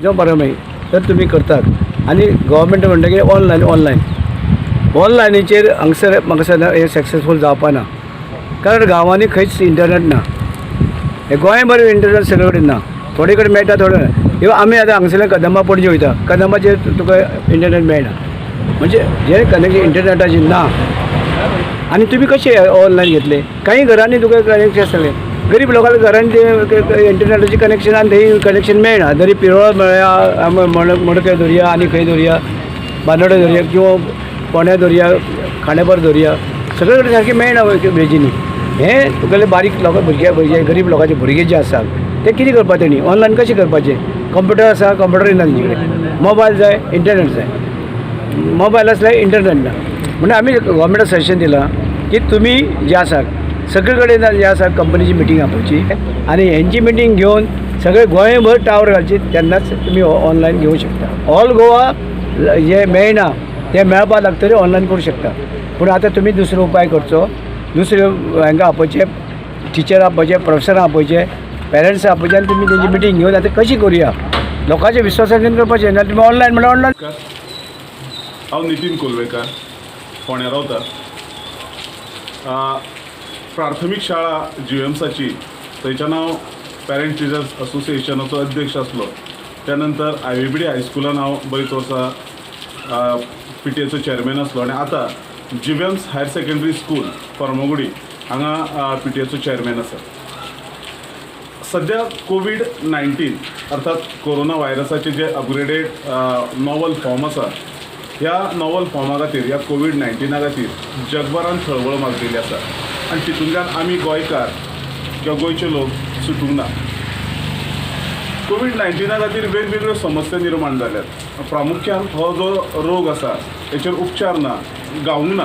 जो बरो मागीर तर तुमी करतात आनी गव्हर्मेंट म्हणटकीर ऑनलायन ऑनलायन ऑनलायनीचेर हांगसर म्हाका दिसना हें सक्सेसफूल जावपा ना, कारण गांवांनी खंयच इंटरनेट ना. हे गोंयभर इंटरनेट सगळे कडेन ना, थोडे कडेन मेळटा थोडे. इवन आमी आतां हांगसरल्यान कदंबा पणजे वयता, कदंबाचेर तुका इंटरनेट मेळना, म्हणजे जे कनेक्शन इंटरनेटाचेर ना. आनी तुमी कशें ऑनलायन घेतले? काही घरांनी तुका कनेक्शन आसतलें, गरीब लोकांच्या घरांनी ते इंटरनेटाचें कनेक्शन आनी थंय कनेक्शन मेळना. जरी पिरोळ मेळ्ळ्या, मडकय धरया आनी खंय धरया, बांदोडे धरया किंवा फोंड्या धरया, खांडेपार धरया, सगळे कडेन सारकें मेळना वेजींनी. हें तुगेले बारीक लोकां भुरगे भुरगे गरीब लोकांचे भुरगे जे आसात ते कितें करपाचें तेणी ऑनलायन कशें करपाचें? कंप्युटर आसा, कंप्युटर ना तेंचे कडेन, मोबायल जाय, इंटरनेट जाय, मोबायल आसल्यार इंटरनेट ना. म्हणून आमी गव्हर्मेंटाक सजेशन दिलां की तुमी जे आसा सगळे कडेन जे आसा कंपनीची मिटींग आपोवची आनी हेंची मिटींग घेवन सगळे गोंयभर टावर घालची, तेन्नाच तुमी ऑनलायन घेवंक शकता. ऑल गोवा जे मेळना ते मेळपाक लागतरी ऑनलायन करूं शकता. पूण आतां तुमी दुसरो उपाय करचो, दुसरे हांकां आपोवचे, टिचर आपोवचे, प्रोफेसरां आपोवचे, पेरंट्स आपोवचे आनी तुमी तेंची मिटींग घेवन आतां कशी करुया लोकांचे विश्वासान घेवन करपाचें. नाल्यार तुमी ऑनलायन म्हणल्यार ऑनलायन. हांव नितीन कोलवेकार, फोंड्या रावता. प्राथमीक शाळा जीएम्साची, थंयच्यान हांव पेरंट टिचर्स असोसिएशनाचो अध्यक्ष आसलो. त्या नंतर IVBD हायस्कुलान हांव बरीच वर्सां PTAचो चेअरमॅन आसलो आनी आतां GVMS higher secondary school Farmagudi हांगा PTAचो चेअरमॅन आसा. सद्या कोवीड-19 अर्थात कोरोना व्हायरसाचे जे अपग्रेडेड नॉवल फॉर्म आसा, ह्या नॉवल फॉर्मा खातीर, ह्या कोवीड-19 खातीर जगभरान थळवळ माजलेली आसा आनी तितूंतल्यान आमी गोंयकार किंवा गोंयचे लोक सुटूंक ना. कोवीड-19 खातीर वेगवेगळ्यो समस्या निर्माण जाल्यात. प्रामुख्यान हो जो रोग आसा हेचेर उपचार ना, गावूंक ना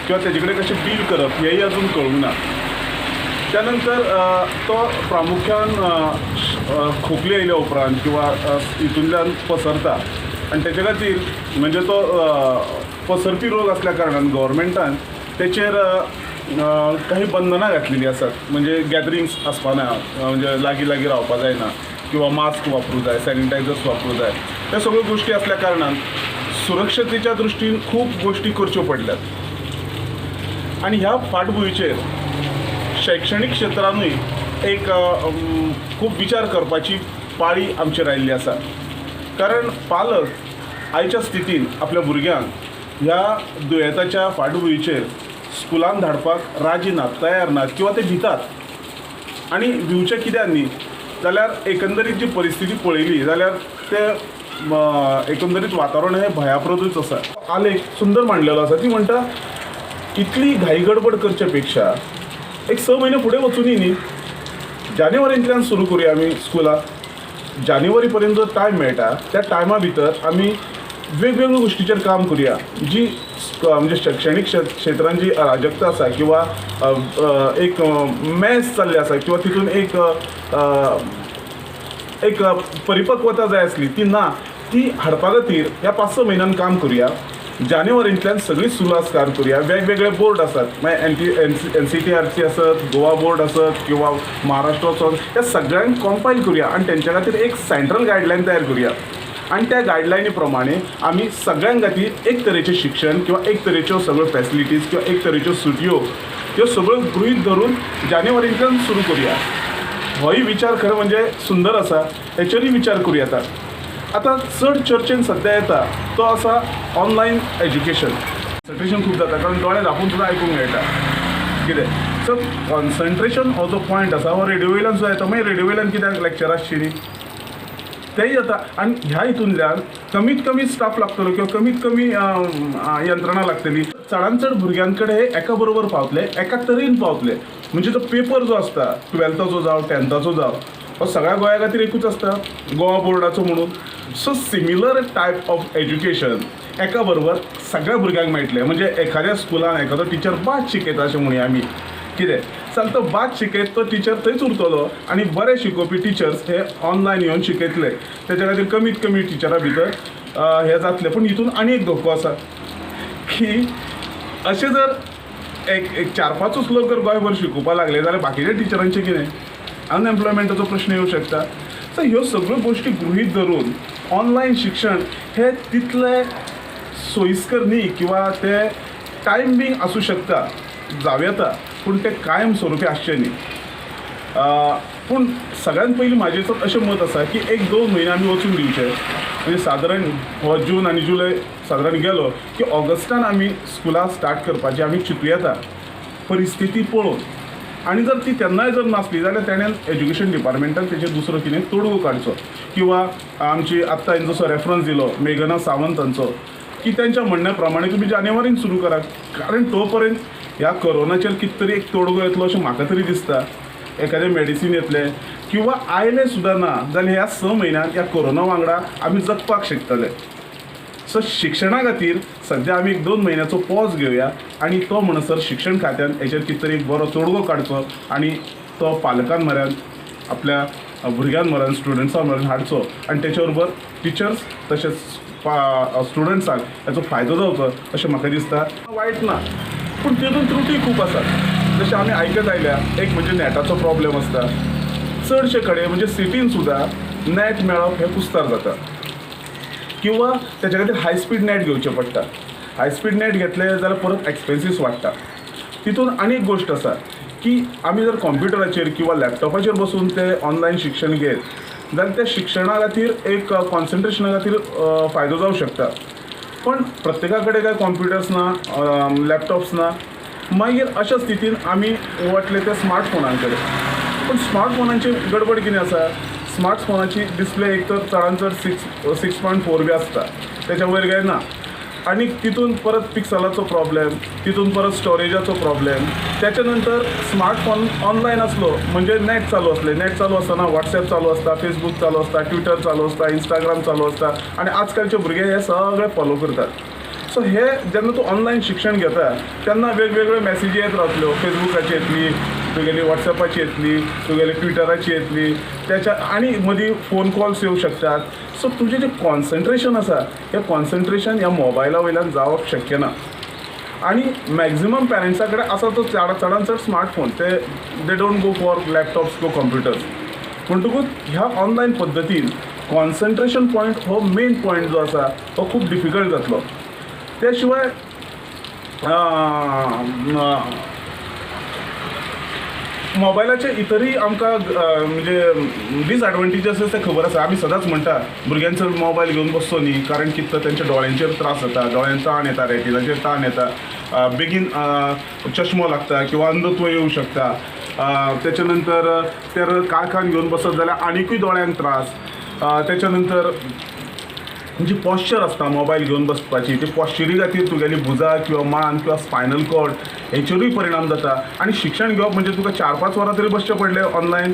किंवा तेजे कडेन कशें डील करप हेंय अजून कळूंक ना. त्यानंतर तो प्रामुख्यान खोकली आयल्या उपरांत किंवा हितूंतल्यान पसरता आनी तेजे खातीर म्हणजे तो पसरपी रोग आसल्या कारणान गव्हर्मेंटान तेचेर काही बंधनां घातलेलीं आसात. म्हणजे गॅदरिंग्स आसपा ना, म्हणजे लागीं लागीं रावपा जायना किंवा मास्क वापरूं जाय, सॅनिटायझर्स वापरूं जाय. ह्या सगळ्यो गोश्टी आसल्या कारणान सुरक्षतेच्या दृश्टीन खूब गोश्टी करच्यो पडल्यात आनी ह्या फाटभुंयेचेर शैक्षणीक क्षेत्रानूय एक खूब विचार करपाची पाळी आमचेर आयिल्ली आसा. कारण पालक आयच्या स्थितीन आपल्या भुरग्यांक ह्या दुयेंताच्या फाटभुंयेचेर स्कुलान धाडपाक राजी नात, तयार नात किंवा ते भितात. आनी भिवचें कित्याक न्ही जाल्यार एकंदरीत जी परिस्थिती पळयली जाल्यार ते एकंदरीत वातावरण हें भयाप्रदूच आसा. आलेख सुंदर मांडलेलो आसा. ती म्हणटा इतली घाई गडबड करचे पेक्षा एक 6 म्हयने फुडें वचुनी न्ही, जानेवारींतल्यान सुरू करुया आमी स्कुलां. जानेवारी पर्यंत जो टायम मेळटा त्या टायमा भितर आमी वेगवेगळ्यो गोश्टीचेर काम करुया. जी म्हणजे शैक्षणीक क्षेत्रान जी अराजकता आसा किंवा एक मॅस जाल्लें आसा किंवा तितून एक एक परिपक्वता जाय आसली ती ना, ती हाडपा खातीर ह्या 5-6 म्हयन्यान काम करुया. जानेवारींतल्यान सगळी सुरवात करुया. वेगवेगळे बोर्ड आसात, मागीर NCTRC आसत, गोवा बोर्ड आसत किंवा महाराष्ट्राचो, ह्या सगळ्यांक कॉम्पायल करुया आनी तेंच्या खातीर एक सेंट्रल गायडलायन तयार करुया आनी त्या गायडलायनी प्रमाणे आमी सगळ्यां खातीर एक तरेचें शिक्षण किंवा एक तरेच्यो सगळ्यो फॅसिलिटीज किंवा एक तरेच्यो सुटयो ह्यो सगळ्यो गृहीत धरून जानेवारींतल्यान सुरू करुया. होय विचार खरें म्हणजे सुंदर आसा, हेचेरूय विचार करूं येता. आतां चड चर्चेन सद्या येता तो आसा ऑनलायन एज्युकेशन. कॉन्सन्ट्रेशन खूब जाता कारण दोळे धांपून सुद्दां आयकूंक मेळटा कितें. सो कॉन्सन्ट्रेशन हो जो पॉयंट आसा हो रेडियो वयल्यान सुद्दां येता. मागीर रेडियो वयल्यान कित्याक लॅक्चरां आसचीं न्ही, तेंय जाता. आनी ह्या हितूंतल्यान कमीत कमी स्टाफ लागतलो किंवा कमीत कमी यंत्रणा लागतली. चडान चड भुरग्यां कडेन हे एका बरोबर पावतले, एका तरेन पावतले. म्हणजे तो पेपर जो आसता टुवेल्थाचो जावं टेंथाचो जावं हो सगळ्या गोंया खातीर एकूच आसता गोवा बोर्डाचो म्हणून. So similar type of education एका बरोबर सगळ्या भुरग्यांक मेळटलें. म्हणजे एखाद्या स्कुलान एखादो टिचर बाद शिकयता अशें म्हणुया आमी, कितें चल तो बाद शिकयत तो टिचर थंयच उरतलो आनी बरे शिकोवपी टिचर्स हे ऑनलायन येवन शिकयतले. तेच्या खातीर कमीत कमी टिचरां भितर हें जातलें. पूण हितून आनी एक धोको आसा की अशें जर एक एक 4-5 लोक जर गोंयभर शिकोवपाक लागले जाल्यार बाकीच्या टिचरांचें कितें, अनएम्प्लॉयमेंटाचो प्रश्न येवं शकता. सो ह्यो सगळ्यो गोश्टी गृहीत धरून ऑनलायन शिक्षण हें तितलें सोयिस्कर न्ही किंवा तें टायम बींग आसूं शकता, जावं येता, पूण तें कायम स्वरुपी आसचें न्ही. पूण सगळ्यान पयलीं म्हाजें अशें मत आसा की एक दोन म्हयने आमी वचूंक दिवचे. म्हणजे सादारण हो जून आनी जुलय सादारण गेलो की ऑगस्टान आमी स्कुलां स्टार्ट करपाची आमी चिंतू येता, परिस्थिती पळोवन. आनी जर ती तेन्नाय जर नासली जाल्यार तेणेन एज्युकेशन डिपार्टमेंटान तेजेर दुसरो कितें तोडगो काडचो. किंवा आमची आत्तां हांवें जसो रेफरन्स दिलो मेघना सावंत हांचो, की तेंच्या म्हणण्या प्रमाणे तुमी जानेवारीन सुरू करात, कारण तो पर्यंत ह्या कोरोनाचेर कितें तरी एक तोडगो येतलो अशें म्हाका तरी दिसता. एखादें मेडिसीन येतलें किंवा आयलें सुद्दां ना जाल्यार ह्या 6 म्हयन्यांत ह्या कोरोना वांगडा आमी जगपाक शिकतले. सो शिक्षणा खातीर सद्या आमी एक 2 म्हयन्याचो पॉज घेवया आनी तो म्हणसर शिक्षण खात्यान हेचेर कितें तरी एक बरो तोडगो काडचो आनी तो पालकां म्हऱ्यान, आपल्या भुरग्यां म्हऱ्यान, स्टुडंट्सां म्हऱ्यान हाडचो आनी तेच्या बरोबर टिचर्स तशेंच स्टुडंट्सांक हेचो फायदो जावचो अशें म्हाका दिसता. वायट ना, पूण तितून त्रुटी खूब आसात. जशें आमी आयकत आयल्या, एक म्हणजे नॅटाचो प्रॉब्लेम आसता. चडशे कडेन म्हणजे सिटीन सुद्दां नॅट मेळप हें कुस्तार जाता, किंवा तेच्या खातीर हाय स्पीड नॅट घेवचें पडटा. हाय स्पीड नॅट घेतलें जाल्यार परत एक्सपेन्सीस वाडटा. तितून आनी एक गोश्ट आसा की आमी जर कॉम्प्युटराचेर किंवा लॅपटॉपाचेर बसून ते ऑनलायन शिक्षण घेत जाल्यार त्या शिक्षणा खातीर एक कॉन्सन्ट्रेशना खातीर फायदो जावं शकता. पण प्रत्येका कडेन काय कॉम्प्युटर्स ना, लॅपटॉप्स ना. मागीर अशा स्थितीन आमी वतले ते स्मार्टफोनां कडेन. पूण स्मार्टफोनांची गडबड कितें आसा, स्मार्टफोनाची डिस्प्ले एक तर चडान चड 6.4 बी आसता, तेच्या वयर काय ना. आनी तितून परत पिक्सलाचो प्रॉब्लेम, तितून परत स्टोरेजाचो प्रॉब्लेम. त्याच्या नंतर स्मार्टफोन ऑनलायन आसलो म्हणजे नॅट चालू आसलें, नॅट चालू आसतना वॉट्सॅप चालू आसता, फेसबूक चालू आसता, ट्विटर चालू आसता, इंस्टाग्राम चालू आसता आनी आजकालचे भुरगे हे सगळे फॉलो करतात. सो हे जेन्ना तूं ऑनलायन शिक्षण घेता तेन्ना वेगवेगळ्यो मॅसेजी येत रावतल्यो, फेसबुकाची येतली, तुगेली वॉट्सॅपाची येतली, तुगेली ट्विटराची येतली, त्याच्या आनी मदीं फोन कॉल्स येवं शकतात. सो तुजें जें कॉन्सन्ट्रेशन आसा हें कॉन्सन्ट्रेशन ह्या मोबायला वयल्यान जावप शक्य ना. आनी मॅक्झिमम पेरंट्सा कडेन आसा तो चडान चड स्मार्टफोन, ते they don't go for laptops go computers. म्हणटकूच ह्या ऑनलायन पद्दतीन कॉन्सन्ट्रेशन पॉयंट हो मेन पॉयंट जो आसा तो खूब डिफिकल्ट जातलो. त्या शिवाय मोबायलाचे इतरूय आमकां म्हणजे डिसएडवांटेजीस ते खबर आसा. आमी सदांच म्हणटा भुरग्यांक चड मोबायल घेवन बसचो न्ही, कारण कितें तर तेंच्या दोळ्यांचेर त्रास जाता, दोळ्यांक ताण येता, रेटिनाचेर ताण येता, बेगीन चश्मो लागता किंवा अंधत्व येवं शकता. तेच्या नंतर ते काळखान घेवन बसत जाल्यार आनिकूय दोळ्यांक त्रास. तेच्या नंतर जी पॉश्चर आसता मोबायल घेवन बसपाची, ती पॉश्चरी खातीर तुगेली भुजां किंवा मान किंवा स्पायनल कॉर्ड हेचेरूय परिणाम जाता. आनी शिक्षण घेवप म्हणजे तुका 4-5 वरां तरी बसचें पडलें ऑनलायन.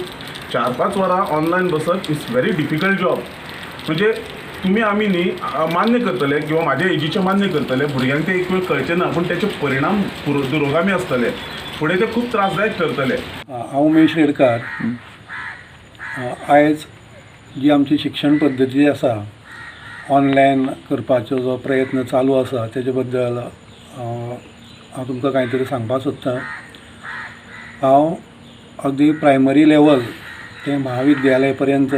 4-5 वरां ऑनलायन बसप it's very difficult job. म्हणजे तुमी आमी न्ही मान्य करतले किंवा म्हाजे एजीचे मान्य करतले, भुरग्यांक ते एक वेळ कळचें ना, पूण तेचे परिणाम दुरोगामी आसतले, फुडें ते खूब त्रासदायक ठरतले. हांव उमेश रेडकार. आयज जी आमची शिक्षण पद्दती आसा ऑनलायन करपाचो जो प्रयत्न चालू आसा तेजे बद्दल हांव तुमकां कांय तरी सांगपाक सोदतां. हांव अगदी प्रायमरी लेवल ते महाविद्यालय पर्यंत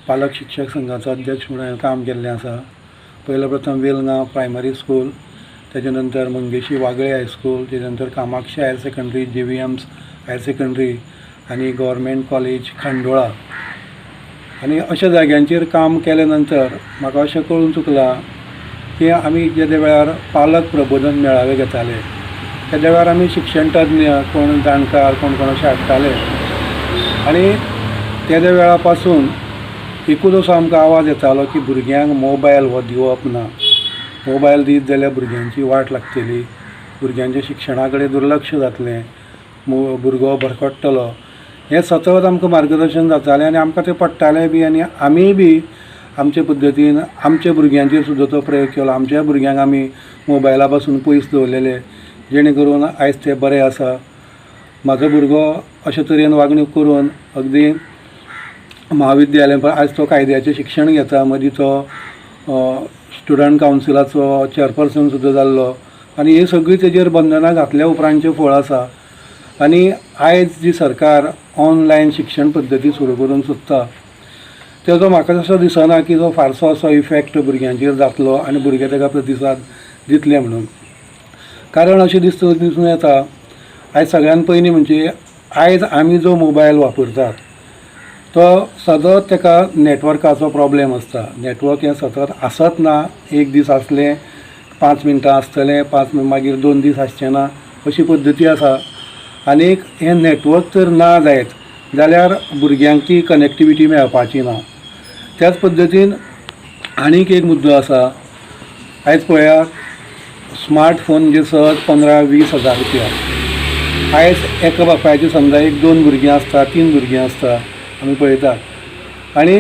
पालक शिक्षक संघाचो अध्यक्ष म्हणून काम केल्लें आसा. पयले प्रथम वेलगांव प्रायमरी स्कूल, तेजे नंतर मंगेशी वागळे हायस्कूल, तेजे नंतर Kamakshi higher secondary, GVM's higher secondary आनी गव्हर्मेंट कॉलेज खांडोळा. आनी अशा जाग्यांचेर काम केले नंतर म्हाका अशें कळून चुकलां की आमी जेदे वेळार पालक प्रबोधन मेळावे घेताले तेद्या वेळार आमी शिक्षण तज्ञ कोण जाणकार कोण कोण अशें हाडटाले आनी तेद्या वेळा पासून एकूच असो आमकां आवाज येतालो की भुरग्यांक मोबायल हो दिवप ना, मोबायल दीत जाल्यार भुरग्यांची वाट लागतली, भुरग्यांच्या शिक्षणा कडेन दुर्लक्ष जातलें, भुरगो भरकट्टलो. हें सतत आमकां मार्गदर्शन जातालें आनी आमकां तें पडटालें बी आनी आमीय बी आमचे पद्दतीन आमच्या भुरग्यांचेर सुद्दां तो प्रयोग केलो. आमच्या भुरग्यांक आमी मोबायला पासून पयस दवरलेले जेणे करून आयज ते बरे आसा. म्हाजो भुरगो अशे तरेन वागणूक करून अगदी महाविद्यालय आयज तो कायद्याचें शिक्षण घेता, मदीं तो स्टुडंट कावन्सिलाचो चेअरपर्सन सुद्दां जाल्लो आनी ही सगळीं तेजेर बंधनां घातल्या उपरांतचें फळ आसा. आनी आयज जी सरकार ऑनलायन शिक्षण पद्दती सुरू करूंक सोदता तेजो म्हाका असो दिसना की जो फारसो असो इफेक्ट भुरग्यांचेर जातलो आनी भुरगे ताका प्रतिसाद दितले म्हणून. कारण अशें दिसता दिसून येता आयज सगळ्यान पयलीं म्हणजे आयज आमी जो मोबायल वापरतात तो सतत ताका नेटवर्काचो प्रॉब्लेम आसता. नेटवर्क हें सतत आसत ना, एक दीस आसलें 5 मिनटां आसतलें, 5 मागीर 2 दीस आसचें ना, अशी पद्दती आसा. आनीक हें नेटवर्क जर ना जायत जाल्यार भुरग्यांक ती कनेक्टिविटी मेळपाची ना. त्याच पद्दतीन आनीक एक मुद्दो आसा. आयज पळयात स्मार्टफोन म्हणजे सहज 15-20 हजार रुपया. आयज एका बापायची समजा एक 2 भुरगीं आसता, 3 भुरगीं आसता आमी पळयतात, आनी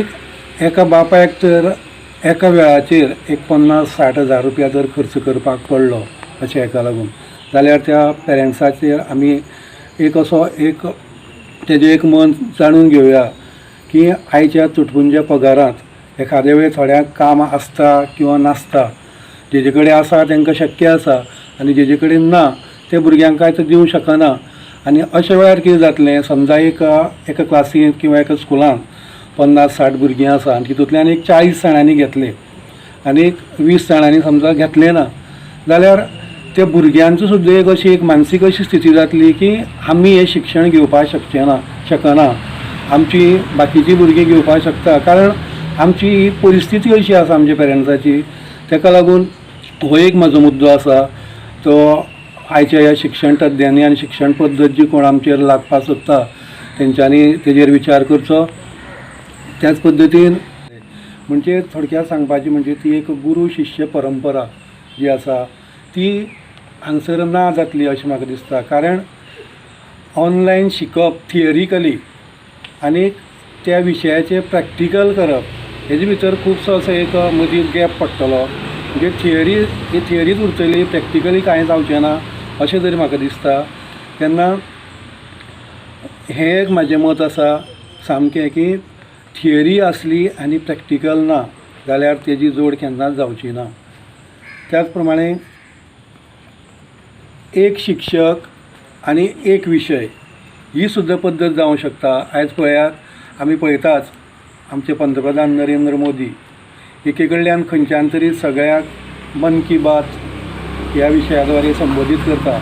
एका बापायक तर एका वेळाचेर एक 50-60 हजार रुपया जर खर्च करपाक पडलो अशें हेका लागून जाल्यार त्या पेरंट्साचेर आमी एक असो एक तेजें एक मन जाणून घेवया की आयच्या तुटपुंज्या पगारांत एखादे वेळ थोड्यांक काम आसता किंवा नासता, जेजे कडेन आसा तांकां शक्य आसा आनी जेजे कडेन ना ते भुरग्यांक कांय दिवंक शकना. आनी अशा वेळार कितें जातलें, समजा एका एका क्लासींत किंवा एका स्कुलांत 50-60 भुरगीं आसा आनी तितूंतल्यान एक 40 जाणांनी घेतले आनी 20 जाणांनी समजा घेतलें ना जाल्यार त्या भुरग्यांचो सुद्दां एक अशी एक मानसीक अशी स्थिती जातली की आमी हें शिक्षण घेवपाक शकचे ना, शकना, आमची बाकीचीं भुरगीं घेवपाक शकता, कारण आमची ही परिस्थिती अशी आसा आमच्या पेरंट्साची. ताका लागून हो एक म्हाजो मुद्दो आसा तो आयच्या ह्या शिक्षण तज्ञांनी आनी शिक्षण पद्दत जी कोण आमचेर लागपाक सोदता तेंच्यांनी तेजेर विचार करचो. त्याच पद्दतीन म्हणजे थोडक्यात सांगपाचें म्हणजे ती एक गुरू शिश्य परंपरा जी आसा ती हांगसर ना जातली अशें म्हाका दिसता. कारण ऑनलायन शिकप थियरिकली आनी त्या विशयाचें प्रॅक्टिकल करप हेजे भितर खुबसो असो एक मदीं गॅप पडटलो. म्हणजे थियरी ही थियरीच उरतली, प्रॅक्टिकली कांय जावचें ना अशें तरी म्हाका दिसता. तेन्ना हें एक म्हाजें मत आसा सामकें की थियरी आसली आनी प्रॅक्टिकल ना जाल्यार तेजी जोड केन्नाच जावची ना. त्याच प्रमाणे एक शिक्षक आनी एक विशय ही सुद्दां पद्दत जावंक शकता. आयज पळयात आमी पळयताच आमचे पंतप्रधान नरेंद्र मोदी एके कडल्यान खंयच्यान तरी सगळ्यांक मन की बात ह्या विशया द्वारे संबोधीत करता.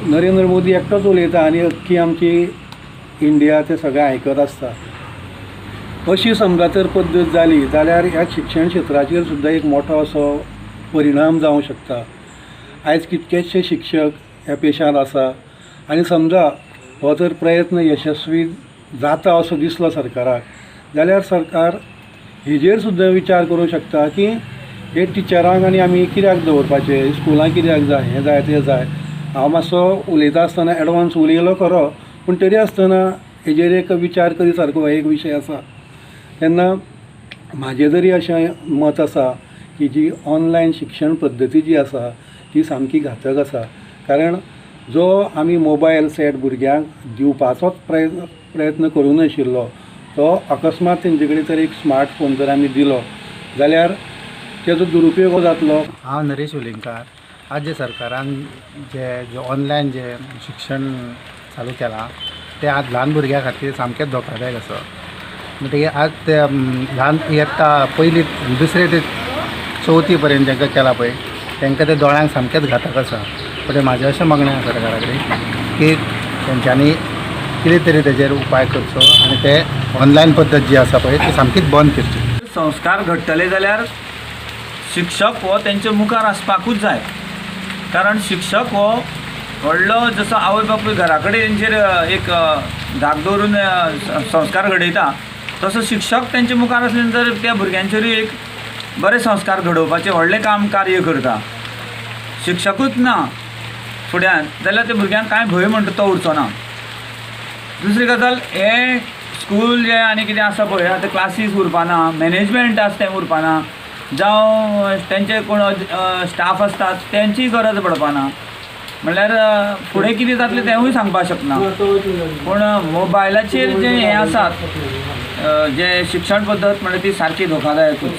नरेंद्र मोदी एकटोच उलयता आनी अख्खी आमची इंडिया ते सगळें आयकत आसता. अशी समजा तर पद्दत जाली जाल्यार ह्या शिक्षण क्षेत्राचेर सुद्दां एक मोठो असो परिणाम जावंक शकता. आयज कितकेशे शिक्षक ह्या पेशांत आसा आनी समजा हो जर प्रयत्न यशस्वी जाता असो दिसलो सरकाराक जाल्यार सरकार हेजेर सुद्दां विचार करूंक शकता की हे टिचरांक आनी आमी कित्याक दवरपाचें, स्कुलां कित्याक जाय, हें जाय तें जाय. हांव मातसो उलयता आसतना एडवांस उलयलो खरो, पूण तरी आसतना हेजेर एक विचार करी सारको एक विशय आसा. तेन्ना म्हाजें तरी अशें मत आसा की जी ऑनलायन शिक्षण पद्दती जी आसा ती सामकी घातक आसा. कारण जो आमी मोबायल सेट भुरग्यांक दिवपाचोच प्रयत्न करूंक नाशिल्लो तो अकस्मात तेंचे कडेन जर एक स्मार्टफोन जर आमी दिलो जाल्यार तेजो दुरुपयोग जातलो. हांव नरेश वेलिंगकार. आज जे सरकारान जे ऑनलायन जे शिक्षण चालू केलां तें आज ल्हान भुरग्यां खातीर सामकेंच धोकादायक आसा. म्हणटकीर आज ते ल्हान इयत्ता पयली दुसरे ते चवथी पर्यंत जांकां केलां पळय तांकां ते दोळ्यांक सामकेंच घातक आसा. पूण म्हाजें अशें मागणें आसा सरकारा कडेन की तेंच्यांनी कितें तरी तेजेर उपाय करचो आनी ते ऑनलायन पद्दत जी आसा पळय ती सामकीच बंद करची. संस्कार घडटले जाल्यार शिक्षक हो तेंच्या मुखार आसपाकूच जाय. कारण शिक्षक हो व्हडलो जसो आवय बापूय घरा कडेन तेंचेर एक धाक दवरून संस्कार घडयता तसो शिक्षक तेंच्या मुखार आसले नंतर त्या भुरग्यांचेरूय एक बरे संस्कार घडोवपाचें व्हडलें काम कार्य करता. शिक्षकूच ना फुड्यान जाल्यार त्या भुरग्यांक कांय भंय म्हणटा तो उरचो ना. दुसरी गजाल, हें स्कूल जें आनी कितें आसा पळय आतां क्लासीस उरपाना, मॅनेजमेंट आसा तें उरपाना, जावं तेंचे कोण स्टाफ आसतात तेंची गरज पडपाना. म्हणल्यार फुडें कितें जातलें तेंवूय सांगपाक शकना. पूण मोबायलाचेर जें हें आसात जे शिक्षण पद्दत म्हणल्यार ती सारकी धोकादायकूच.